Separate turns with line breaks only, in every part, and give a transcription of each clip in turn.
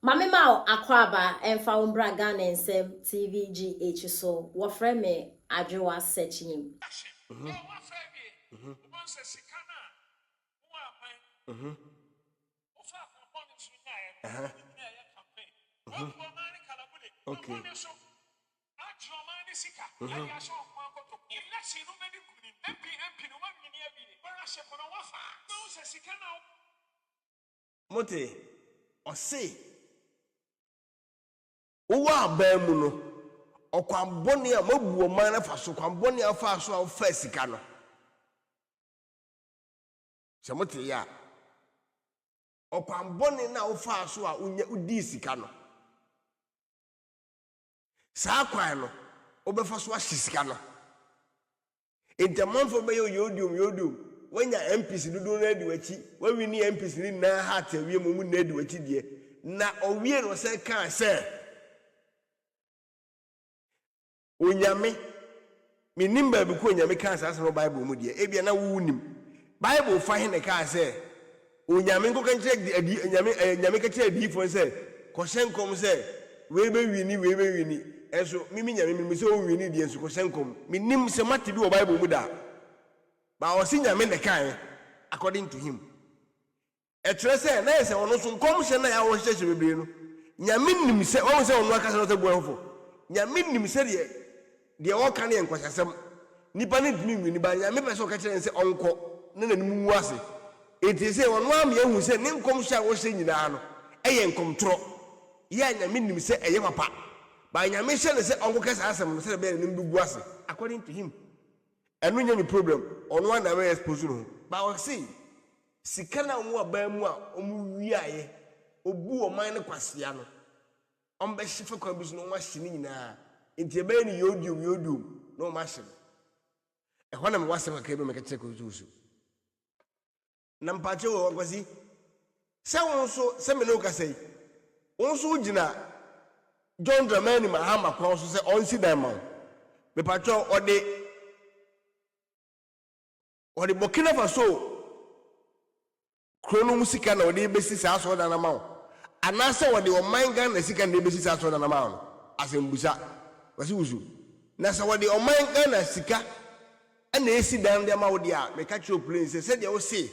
Ma me ma wo akwaaba ɛmfa wo mbra Ghana Nsɛm TV GH so, wɔfrɛ me Adwoa Sekyim.
Okay. Mote? Ɔse, Wowɔ aban mu no, ɔkwan bɔne a moabu ɔman no afa so, kwan bɔne a wofaa so a wofaa sika no. Sɛ mote yɛ a, ɔkwan bɔne no a wofaa so a wonya wodii sika no, saa kwan no, wobɛfa so ahye sika no. Enti amanfoɔ bɛyɛ wo yodiom yodiom, woanya MPs dodoɔ no ara di w'akyi, woawini MPs no nyinaa heart awie ma wɔn nyinaa di w'akyi deɛ. Na ɔwie no ɔsan kaa sɛ, Onyame, mennim baabi ko Onyame kaa saa asɛm wɔ Bible mu deɛ, ebia na wo wonim. Bible fa he na ɛkaa sɛ Onyame nkɔka nkyerɛ adi, Nyame, eh, Nyame ka kyerɛ adiyifoɔ no sɛ, kɔhyɛ nkɔm sɛ, wei bɛwini, wei bɛwini. Nso, me me Nyame, menim sɛ ɔnwini deɛ, nso kɔhyɛ nkɔm. Mennim sɛ moate bi wɔ Bible mu da. But ɔse Nyame na ɛkaeɛ, according to him. Ɛkyerɛ sɛ, na ayɛ sɛ ɔno nso nkɔmhyɛ no a ɔhyehyɛhyɛ bebree no, Nyame nim sɛ, wahu sɛ ɔno ankasa na ɔsɛ bu ɛhofo. Nyame nim sɛ deɛ, deɛ ɔreka no yɛ nkwaseasɛm. Nipa no ntumi nwini, but Nyame pɛ sɛ ɔka kyerɛ no sɛ ɔnkɔ na n'anim ngu ase. Enti seesei ɔno ara ma yɛahu sɛ ne nkɔmhyɛ a ɔhyɛ nyinaa no yɛ nkɔmtorɔ. Yɛ a Nyame nim sɛ ɛyɛ papa, but Nyame hyɛ no sɛ ɔnkɔka saa asɛm no sɛdeɛ ɛbɛyɛ a n'anim bɛgu ase, according to him. Ɛno nyɛ me problem, ɔno ara na abɛ expose ne ho. But ɔse sika no a wɔn aban mu a wɔn wiaeɛ, ɔbu ɔman no kwasea no, wɔn bɛhye fa kwan bi so na wɔn ahye ne nyinaa. Nti ɛbɛyɛ no yodiom yodiom na wɔn ahye no. Ɛhɔ na mewɔ asɛm kakra bi a mɛka kyerɛ Kofi Owusu. Na mpakyɛw o, Akwasi, sɛ wo nso, sɛ me ne wo kasa yi, wo nso wogyina John Dramani Mahama kwan so sɛ ɔnsi dan ma wo. Mepakyɛw, ɔde, ɔde Burkina Faso kuro no mu sika na ɔde rebɛsi saa asɔredan no ama wo, anaasɛ ɔde ɔman Ghana sika na ɛrebɛsi saa asɔredan no ama wo no? Asɛmbusa. Kwasi Wusu, Na sɛ wɔde ɔman Ghana sika na ɛresi dan no de ama wo deɛ a, meka kyerɛ wo plain sɛ, sɛdeɛ wo se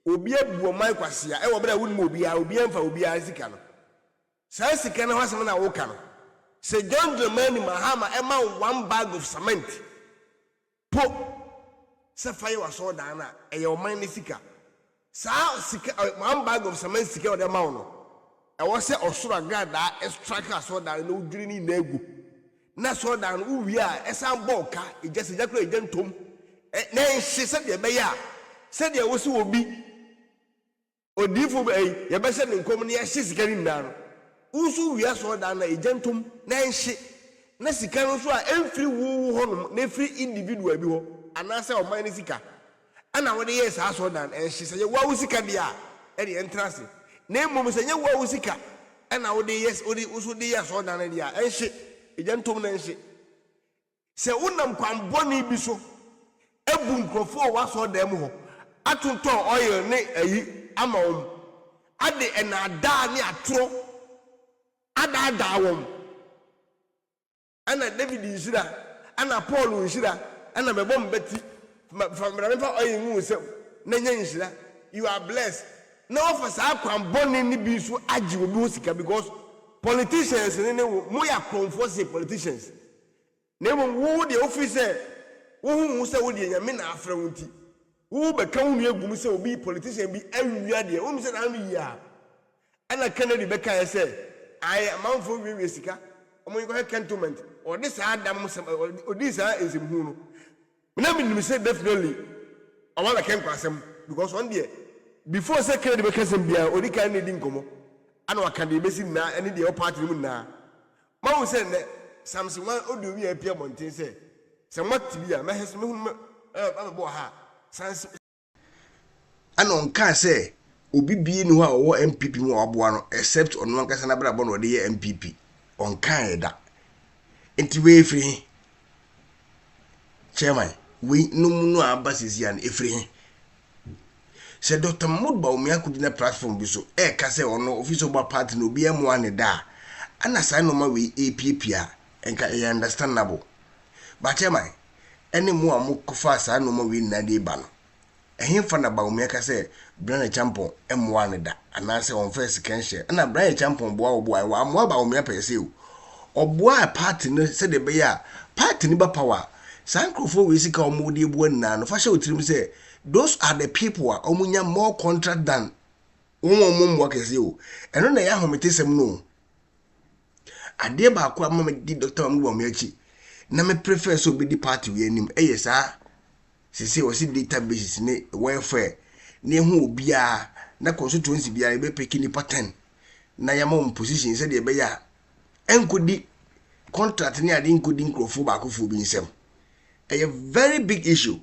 obi abu ɔman kwasea wɔ berɛ a wonnim obiara, obiara mfa obiara sika no, saa sika no ho asɛm no a woka no, sɛ John Dramani Mahama ma wo one bag of cement po sɛ fa yɛ w'asɔredan no a, ɛyɛ ɔman no sika. Saa sika, one bag of cement sika a wɔde ama wo no, ɛwɔ sɛ ɔsoro agradaa strike asɔredan no na wodwiri ne nyinaa gu. Na asɔredan no, wowie a, ɛsan bɔ wo ka, egya, sɛ egya koraa a egya ntom, na ɛnhye sɛdeɛ ɛbɛyɛ a, sɛdeɛ wo sɛ obi Odiyifo bɛ yi, yɛbɛhyɛ no nkɔm na yɛahye sika no nyinaa no, wo nso wia asɔredan no a, egya ntom na ɛnhye, na sika no nso a ɛmfiri wo wo hɔnom na ɛfiri individual bi hɔ anaasɛ ɔman no sika ɛna wode yɛɛ saa asɔredan no, ɛnhye. Sɛ ɛyɛ wo ara wo sika deɛ a, ɛdeɛ ɛntena ase, na mmom sɛ ɛnyɛ wo ara wo sika ɛna wode yɛ, wode, wo nso wode yɛɛ asɔredan no deɛ a, ɛnhye, egya ntom na ɛnhye. Sɛ wonam kwan bɔne bi so abu nkurɔfoɔ wɔ w'asɔredan mu hɔ, atontɔn oil ne ayi ama wɔn, ade nnaadaa ne atorɔ adaadaa wɔn, ɛna David nhyira, ɛna Paul nhyira, ɛna mɛbɔ me bati, fa bra memfa oil ngu wo nsam na nya nhyira, you are blessed, na wafa saa kwan bɔne no bi so agye obi hɔ sika because politicians no ne wo, moyɛ akorɔmfoɔ sen politicians. Na mmom wo deɛ wofiri sɛ wohu wo ho sɛ wo deɛ Nyame na afrɛ wo nti wo bɛka wo nua gu mu sɛ obi politician bi awia deɛ wonim sɛ n'ano yie a ɛna Kennedy bɛkaeɛ sɛ ae amanfoɔ wiewie sika wɔn nkɔhwɛ cantonment ɔde saa dam sɛm ɔdii saa nsɛmhunu no Na me nim sɛ definitely ɔba bɛkɛ nkwasɛm because ɔno deɛ before sɛ Kennedy bɛka asɛm biara ɔdi kan ne di nkɔmɔ ana waka deɛ ɛbɛsi nyinaa ɛne deɛ ɛwɔ party no mu nyinaa. Mahu sɛ nnɛ Samson wan ɔde owi a apue abɔnten sɛ sɛ moate bi a mɛhɛ so mɛhunu mɛ ɛbɛbɔ wɔ ha a Samson
Ɛna ɔnkaa sɛ obi bie ni hɔ a ɔwɔ NPP mu a waboa no except ɔno ankasa n'abrabɔ na ɔde yɛ NPP. Ɔnkaeɛ da. Nti wei ɛfiri he? Chairman, wei nom no a aba seesei a no ɛfiri he? Sɛ Doctor Mahmood Bawumia akɔgyina platform bi so ɛreka sɛ ɔno ofi sɛ ɔba party no obiara mmoa ne da a, ɛna saa nneɛma wei ɛrepiapia a, nka ɛyɛ understandable. But chairman, ɛne mo a mokɔfaa saa nneɛma wei nyinaa de ba no, Ɛhefa na Bawumia ka sɛ Bryan Acheampong mmoaa no da anaasɛ ɔmfaa sika nhyɛɛ Ɛna Bryan Acheampong boa ɔboae wammoa Bawumia pɛɛ sɛ o ɔboaa party no sɛdeɛ ɛbɛyɛ a party no ba power a saa nkurɔfoɔ wei sika a wɔde aboa nyinaa no fa hyɛ wo tirim sɛ those are the people a wɔnya more contract than wɔn a wɔmmoa kɛseɛ o ɛno na ɛyɛ ahometesɛm no o Adeɛ baako a ama medi Dr. Mahmoud Bawumia akyi na me prefer sɛ obɛdi party wei anim ɛyɛ saa Sesei wɔse data bases ne welfare na ehu obiara na constituency biara yɛbɛ peke nipa 10 na yɛama wɔn position sɛdeɛ ɛbɛyɛ a ɛnkɔdi contract ne ade nkɔdi nkurɔfoɔ baakofoɔ bi nsam. Ɛyɛ very big issue.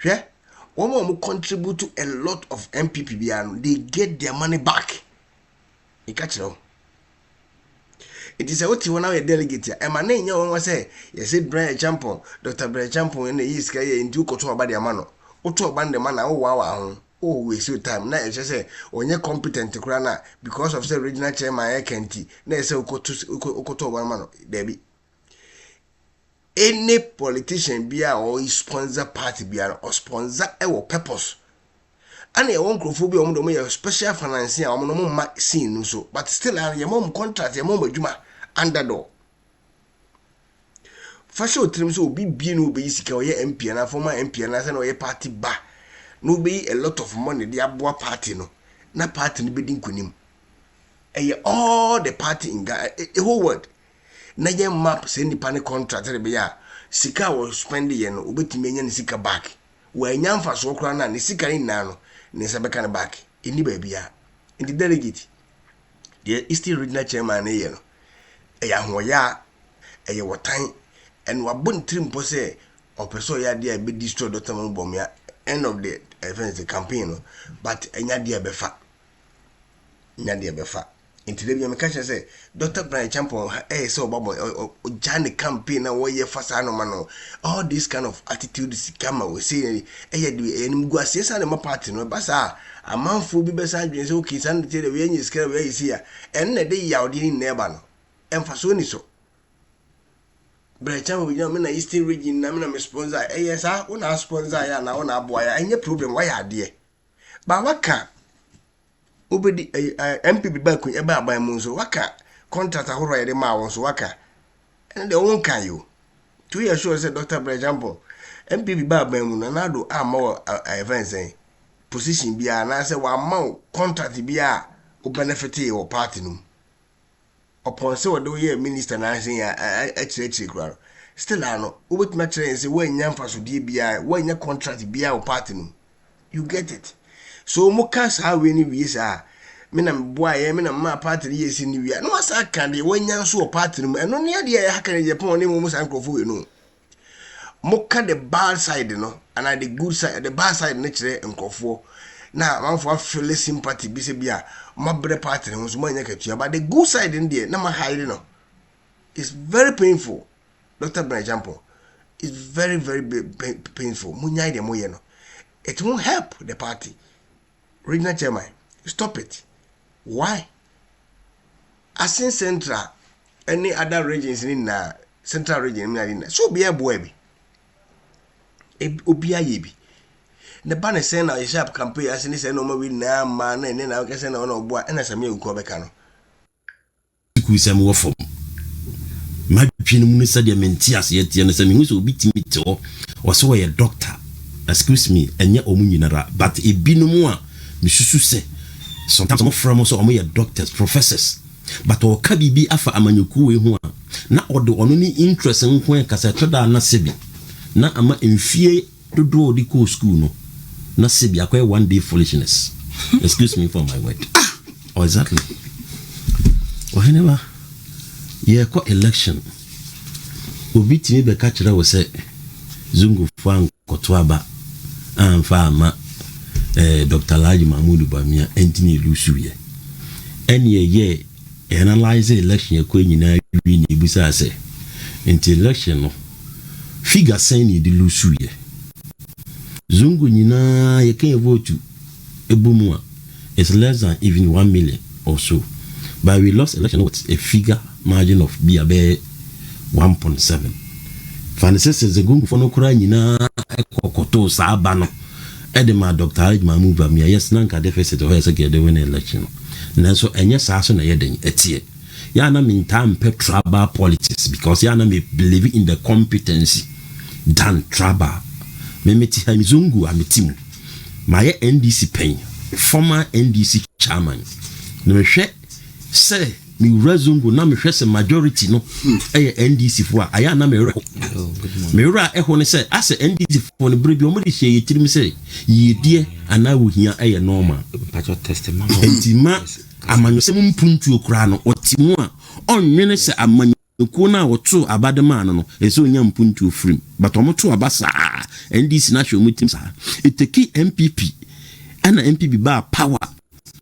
Hwɛ, wɔn a wɔn contribute to a lot of NPP biara no, they get their money back. Meka kyerɛ wo. Nti sɛ wote hɔ na woyɛ delegate a, ɛma no nyɛ nwanwa sɛ yɛse Brian Acheampong, Doctor Brian Acheampong na ɛyii sika yɛɛ nti wokɔto aba de ama no. Woto aba no de ma no a, wowaawaa ho, wo waste wo time na ɛkyerɛ sɛ ɔnyɛ competent koraa na because of sɛ regional chairman ɛka nti na ɛsɛ sɛ wokɔto wokɔto aba no ma no. Daabi. Any politician biara a ɔyi sponsor party biara no, ɔsponsor wɔ purpose. Ɛna yɛwɔ nkurɔfoɔ bi a wɔn de wɔn yɛ special financing a wɔn no wɔn mma scene no so but still a yɛma wɔn contract yɛma wɔn adwuma under door. Fa hyɛ otirim sɛ obi bie na obeyi sika ɔyɛ MP anaa former MP anaasɛ na ɔyɛ party ba na obeyi a lot of money de aboa party no na party no bɛdi nkonim. Ɛyɛ all the party in Ghana, a whole world. Na yɛn map sɛ nipa ne contract de bɛyɛ a sika a wɔ spend yɛ no obetumi anya ne sika back. Wannya mfasoɔ koraa no a, ne sika no nyinaa no, ne nsa bɛka no back. Ɛnni baabiara. Nti delegate, deɛ Eastern Regional Chairman no yɛ no, ɛyɛ ahoɔyaa, ɛyɛ wɔtan, and wabɔ ne tirim pɔ sɛ ɔpɛ sɛ ɔyɛ adeɛ a ɛbɛ destroy Dr. Mahmoud Bawumia end of the ɛfɛn sɛ campaign no, but ɛnyɛ adeɛ a ɛbɛfa. Ɛnyɛ adeɛ a ɛbɛfa. Nti da bi meka kyerɛ sɛ Dr. Brian Champon ɛyɛ sɛ ɔba bɔ ɔgya ne campaign na wɔyɛ fa saa nɔma no all this kind of attitude sika ma wɔ sei ɛyɛ de ɛnim gu aseɛ saa na ɛma party no ɛba saa amanfoɔ bi bɛsan adwene sɛ okay saa na tiɛ dɛ wei anya sika na wei ayɛ sei a ɛno na ɛde yawdeɛ no nyinaa ɛba no ɛmfasoɔ ni so. Brian Champon gyina me na Eastern Region na me na me sponsor ɛyɛ saa wo na sponsor yɛ anaa wo na aboa yɛ ɛnyɛ problem wayɛ adeɛ ba waka wobɛdi NPP ba akonnwa ɛba aban mu nso waka contract ahorow a yɛde maa wɔn nso waka ɛno deɛ wɔn nka yi o nti woyɛ sure sɛ Dr. Brian Acheampong NPP ba aban mu no Nana Addo amma wɔ ɛfɛn sɛn position biara anaasɛ wamma wo contract biara a wo benefit wɔ party no mu ɔpɔn sɛ wɔde woyɛ minister n'ase yɛ akyerɛkyerɛ kura no still ano wobɛtumi akyerɛ yɛn sɛ woanya mfasodeɛ biara woanya contract biara wɔ party no mu. You get it? So mo ka saa wei no wie saa me na meboa yɛ me na mmaa party no yɛ si no wie a na wasa aka deɛ wanya nso wɔ party no mu. Ɛno ne adeɛ a ɛha kan Japan ne mu saa nkurɔfoɔ wei no mo ka the bad side no anaa the good side, the bad side no kyerɛ nkurɔfoɔ na amanfoɔ afeel sympathy bi sɛ bi a moabrɛ party no ho so moanya katua, but the good side no deɛ na mahide no. It's very painful. Dr. Brian Acheampong, it's very very painful. Monyae deɛ moyɛ no, it won't help the party. Regional chairman, stop it. Why? Assin Central ɛne other regions ne nyinaa, Central Region ne ade nyinaa so obiara boa bi, obiara yɛ bi ne ba ne sɛn na yɛhyɛ up campaign ase ne sɛ na ɔma wi nyinaa mmaa na ɛne na ɔkɛ sɛ na ɔna ɔboa ɛna Samia Awuku ɔbɛka no.
Sɛm wɔ fam madwene mu no sɛdeɛ mente aseɛ teɛ no sɛ mehu sɛ obi tumi te hɔ ɔsɛ ɔyɛ doctor, excuse me, ɛnyɛ ɔmo nyinara but ebinom a mesusu sɛ sometimes ɔmo frɛ mo sɛ ɔmo yɛ doctors, professors, but ɔka biribi afa amanyɔkuo wei ho a na ɔde ɔno ne interest nko ɛkasa ɛtɔ da na sɛbi na ama mfie dodoɔ a ɔde kɔɔ school no na sɛbi akɔyɛ one day foolishness, excuse me for my word. Oh, exactly. Ɔhene ba yɛkɔ election, obi tumi bɛka kyerɛ wo sɛ zungufoɔ ankɔto aba amfa ama Dr. Alhaji Mahmood Bawumia ɛntini ɛlose yɛ ɛne ɛyɛ analyse election yɛkɔ nyinaa wie ne ebusaa sɛ nti election no figure sɛn ne yɛde lose yɛ. Zungu nyinaa yɛka yɛ vote. ɛbɔ mu a, it's less than even 1 million or so, but we lost election with a figure margin of bi a bɛyɛ 1.7. Fa ne sɛ Zongofoɔ no koraa nyinaa ɛkɔkɔtoo saa aba no ɛde ma Dr. Alhaji Mahmood Bawumia. Yes, na nka deficit hɔ yɛ sɛ yɛde win election no, nanso ɛnyɛ saa so na ɛyɛ den ɛteɛ. Yɛa na mentaa mpɛ tribal politics because yɛa na me believe in the competency than tribal. Memete ha, Zongo a mete mu, mayɛ NDC pɛn, former NDC chairman, na mehwɛ sɛ mewura Zongo na mehwɛ sɛ majority no ɛyɛ NDC foɔ a, ayɛ a na mewerɛ ho. Mewerɛ a ɛho ne sɛ asɛ NDC foɔ no berɛ bi ɔmode hyɛ yɛ tirim sɛ yiedie anaa wohia ɛyɛ normal. Nti ma amanyɔsɛm mpuntuo koraa no, ɔte mu a ɔnwene sɛ amanyɔkuo no a wɔtoo aba de maa no, ɛsɛ ɔnya mpuntuo firim, but ɔmoto aba saa NDC no ahyɛ ɔmo tirim saa. Ɛteki NPP ɛna NPP baa power,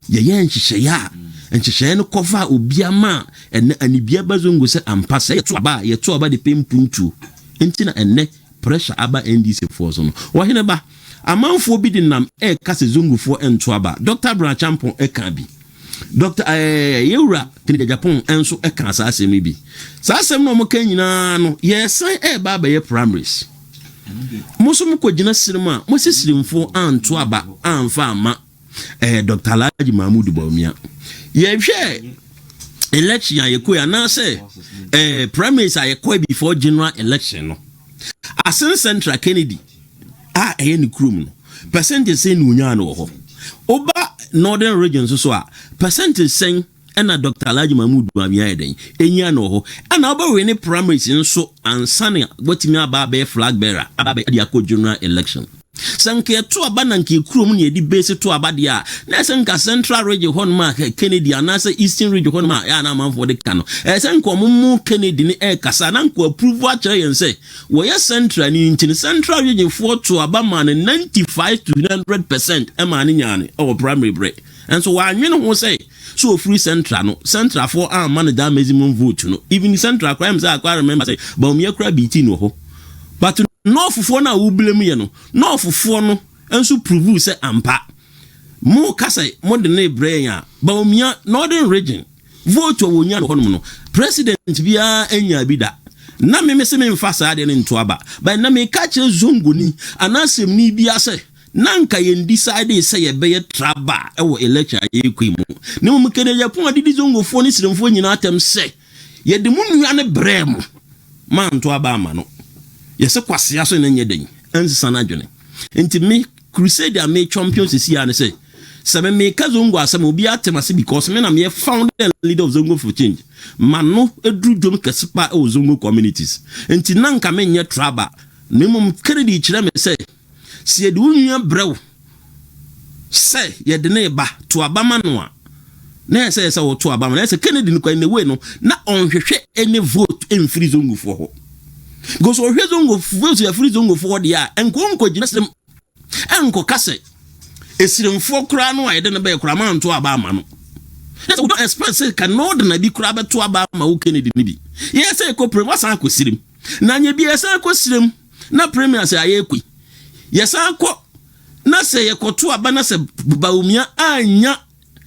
yɛyɛ nhyehyɛeɛ a nhyehyɛeɛ no kɔfa obia ma a ɛnɛ anibia ba Zongo sɛ ampa sɛ yɛto aba a, yɛto aba de pɛ mpuntuo. Nti na ɛnɛ pressure aba NDC foɔ so no. Wɔhene ba amanfoɔ bi de nam ɛɛka sɛ Zongofoɔ ɛnto aba. Dr Bryan Acheampong ɛka bi, Dr yɛwura Kennedy Agyapong nso ɛka saa asɛm yi bi. Saa asɛm no a wɔka nyinaa no, yɛsan ɛɛba abɛyɛ primaries. Mo nso mokɔgyina serem a mosɛ seremfoɔ anto aba amfa ama Dr Alhaji Mahmood Bawumia. Yɛhwɛ election a yɛkɔɛ anaasɛ primaries a yɛkɔɛ before general election no, Assin Central, Kennedy a ɛyɛ ne kurom no, percentage sɛn na onyaa no wɔ hɔ? Woba Northern Region nso so a, percentage sɛn ɛna Dr Alhaji Mahmood Bawumia yɛ dɛn ɛnya no wɔ hɔ? Ɛna wobɛwe ne primaries nso ansa ne watumi aba abɛyɛ flag bearer aba abɛyɛ de akɔ general election. Sɛ nka yɛto aba na nka kurom ne yɛde base to aba deɛ a, na ɛsɛ nka Central Region hɔnom a Kennedy anaasɛ Eastern Region hɔnom a ɛyɛ ana amanfoɔ de ka no, ɛyɛ sɛ nka ɔmo mu Kennedy ne ɛrekasa na nka approve akyerɛ yɛn sɛ wɔyɛ Central ne nti no, Central Region foɔ to aba maa no 95 to 100% ɛmaa ne nyaa ne ɛwɔ primary berɛ. Nso wɔanwene ho sɛ so ofiri Central no, Central foɔ amma no that maximum vote no. Even Central koraa, ɛm sɛ akɔ remember sɛ Bawumia koraa beat no wɔ hɔ, but Northfoɔ no a woblame yɛ no, Northfoɔ no nso prove sɛ ampa mo kasa mo de ne brɛ yɛn a, Bawumia Northern Region vote a wɔnya no hɔnom no, president biara anya bi da. Na meme sɛ memfa saa deɛ no nto aba, but na meka kyerɛ Zongoni anaasɛm ni bia sɛ na nka yɛn decide sɛ yɛbɛyɛ tribal ɛwɔ election a yɛrekɔ yi mu, na mmom Kennedy Agyapong adidi Zongofoɔ ne Siremfoɔ nyinaa atɛm sɛ yɛde mo nua no brɛ mo manto aba ama no, yɛsɛ kwasea so ne nyɛ den ɛnsesa no adwene. Nti me crusade a me champion sisi a ne sɛ me meka Zongo asɛm, obi atem ase because me na meyɛ founder and leader of Zongo for Change ma no eduru dwom kɛse pa ɛwɔ Zongo communities. Nti na nka menyɛ tribal, na mmom Kennedy kyerɛ me sɛ yɛde wo nua brɛ wo sɛ yɛde ne ba to aba ma no a, na yɛ sɛ wɔto aba ma no. Ɛsɛ Kennedy no kwan in a way no na ɔnhwehwɛ any vote mfiri Zongofoɔ hɔ because ɔhwɛ Zongo vote afiri Zongofoɔ deɛ a, nkɔ nkɔgyina sɛm ɛnkɔka sɛ esiremfoɔ koraa no a yɛde no bɛyɛ koraa manto aba ama no. Sɛ we don't expect sɛ ka Northern bi koraa bɛto aba ama wo Kennedy no bi. Yɛ sɛ ɛkɔ prem wasan akɔ sirem na nyɛ bi yɛsan akɔ sirem na premier sɛ ayɛ ekui yɛsan kɔ na sɛ yɛkɔto aba na sɛ Bawumia anya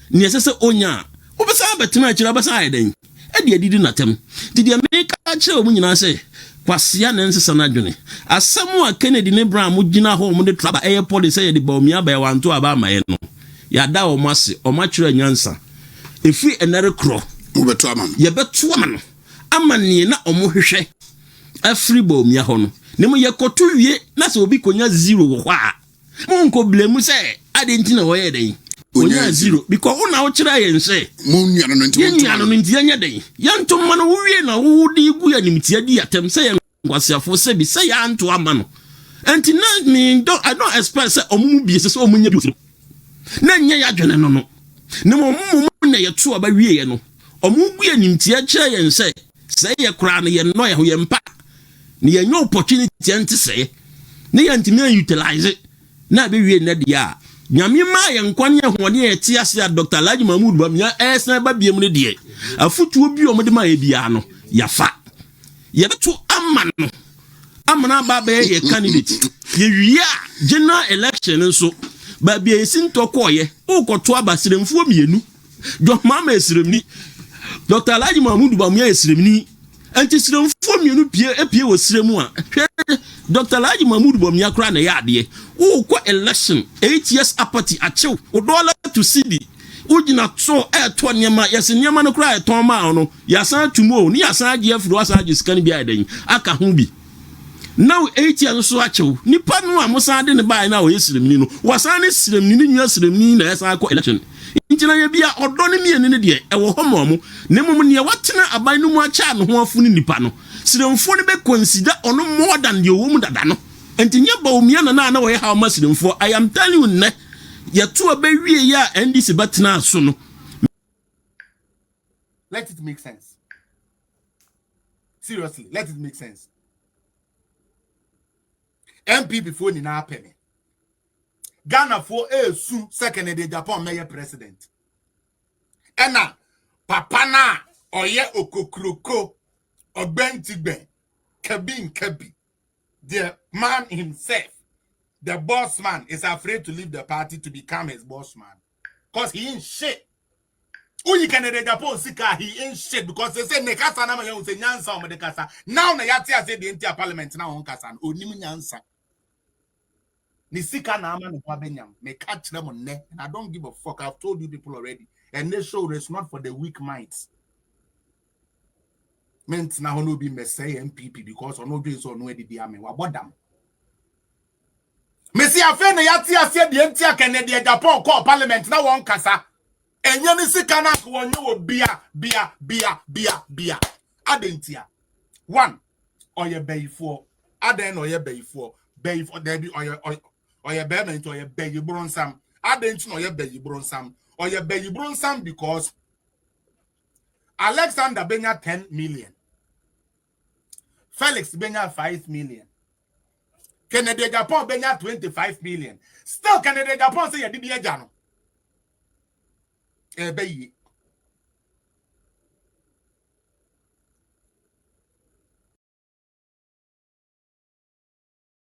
nea ɛsɛ sɛ onya a, wobɛsan abɛtena akyire, wobɛsan ayɛ dɛn ɛde adidi n'atɛm. Nti deɛ meka kyerɛ wɔn nyinaa sɛ kwasea ne nsesa no adwene. Asɛm a Kennedy ne Brown mo gyina hɔ, wɔn de traba ɛyɛ pɔde sɛ yɛde Bawumia aba yɛ wanto aba ama yɛ no, yɛada wɔn ase, wɔn atwerɛ nyansa ɛfiri ɛnɛre korɔ.
Wobɛto ama no.
Yɛbɛto ama no ama neɛ na ɔmo hwehwɛ afiri Bawumia hɔ no. Ne mu yɛkɔto wie na sɛ obi konya zero wɔ hɔ a, monkɔ blame sɛ ade nti na wɔyɛ dɛn onya zero, because wo na wokyerɛ yɛn sɛ
mo nua no nti
yɛn nua no nti yɛnyɛ dɛn yɛnto ma no. Wowie na wode gu yɛ animtia di atɛm sɛ yɛn nkwasiafoɔ sɛbi sɛ yɛanto ama no. Nti na me don't, I don't expect sɛ ɔmo mu bie sɛ ɔmo nya bi na nyɛ yɛ adwene no na mo mu na yɛto aba wie yɛ no, ɔmo gu yɛ nimtia kyerɛ yɛn sɛ yɛ koraa no yɛn nnɔ yɛ ho yɛn mpa na yɛnyɛ opportunity ɛnte sɛ ne yɛntumi utilize na abɛwie nnɛ deɛ a Nyame maa yɛn nkwa ne ahoɔden a yɛte ase a Dr Alhaji Mahmood Bawumia ɛsan ba biem no deɛ, afotuo bi a ɔmode maa yɛ biara no, yɛafa yɛbɛto ama no ama no aba abɛyɛ yɛ candidate. Yɛwie a, general election nso Baabi a yɛsi ntɔ kɔɔyɛ, wokɔto aba sremfoɔ mmienu. John Mahama yɛ sremni. Dr. Alhaji Mahmoud Bawumia yɛ sremni. Nti sremfoɔ mmienu pie pie wɔ srɛ mu a, hwɛ Dr. Alhaji Mahmoud Bawumia koraa na ɛyɛ adeɛ. Wokɔ election, 8 years apathy akyew, wo dollar to cedi. Wogyina so ɛɛtɔ nneɛma, yɛsɛ nneɛma no koraa ɛtɔn maa wo no, yɛasan atum o, ne yɛasan agye afiri hɔ, asan agye sika no bi ayɛ dɛn aka ho bi. Now 8 years nso akyew nipa no a mosan de ne baeɛ no a ɔyɛ sremni no, wasan ne sremni ne nua sremni na ɛsan akɔ election. Nti na yɛ bia ɔdɔ no mmienu no deɛ ɛwɔ hɔ ma ɔmo, na mmom nea watena aban no mu akyɛ a ne ho afo ne nipa no, sremfoɔ no bɛ consider ɔno more than deɛ ɔwɔ mu dada no. Nti nyɛ Bawumia na wɔyɛ ha ɔma sremfoɔ. I am telling you, nnɛ yɛto a bɛwie yɛ a NDC bɛtena so no.
Let it make sense. Seriously, let it make sense. NPP foɔ nyinaa pɛ me. Ghana foɔ esu sɛ Kennedy Agyapong mɛyɛ president. Ɛna papa na ɔyɛ okokroko ɔgbɛntigbɛn kabi nkabi, the man himself, the boss man, is afraid to leave the party to become his boss man 'cause he ain't shit. Uyi Kennedy Agyapong sika, he ain't shit, because they say ne kasa na ma yɛn sɛ nyansa ɔmo de kasa. Now na yate ase deɛ nti a parliament na wɔn kasa no onim nyansa ne sika na ama ne ho abɛnyam. Meka kyerɛ mo nnɛ, and I don't give a fuck. I've told you people already, and this show is not for the weak minds. Mentena hɔ na obi mmɛsɛe NPP because ɔno dwen sɛ ɔno adidi ame wabɔ dam. Mesi afei na yate aseɛ deɛ nti a Kennedy Agyapong kɔɔ parliament na wɔn kasa. Ɛnyɛ ne sika no anka wɔnyɛ wɔ bia bia bia bia bia adentia one ɔyɛ bɛyifoɔ adan na ɔyɛ bɛyifoɔ bɛyifoɔ dɛbi ɔyɛ ɔyɛ bɛrima nti ɔyɛ bɛyi boronsam adan nti na ɔyɛ bɛyi boronsam. Ɔyɛ bɛyi boronsam because Alexander benya 10 million, Felix benya 5 million, Kennedy Agyapong benya 25 million. Still Kennedy Agyapong sɛ yɛde bi agya no ɛbɛ yie.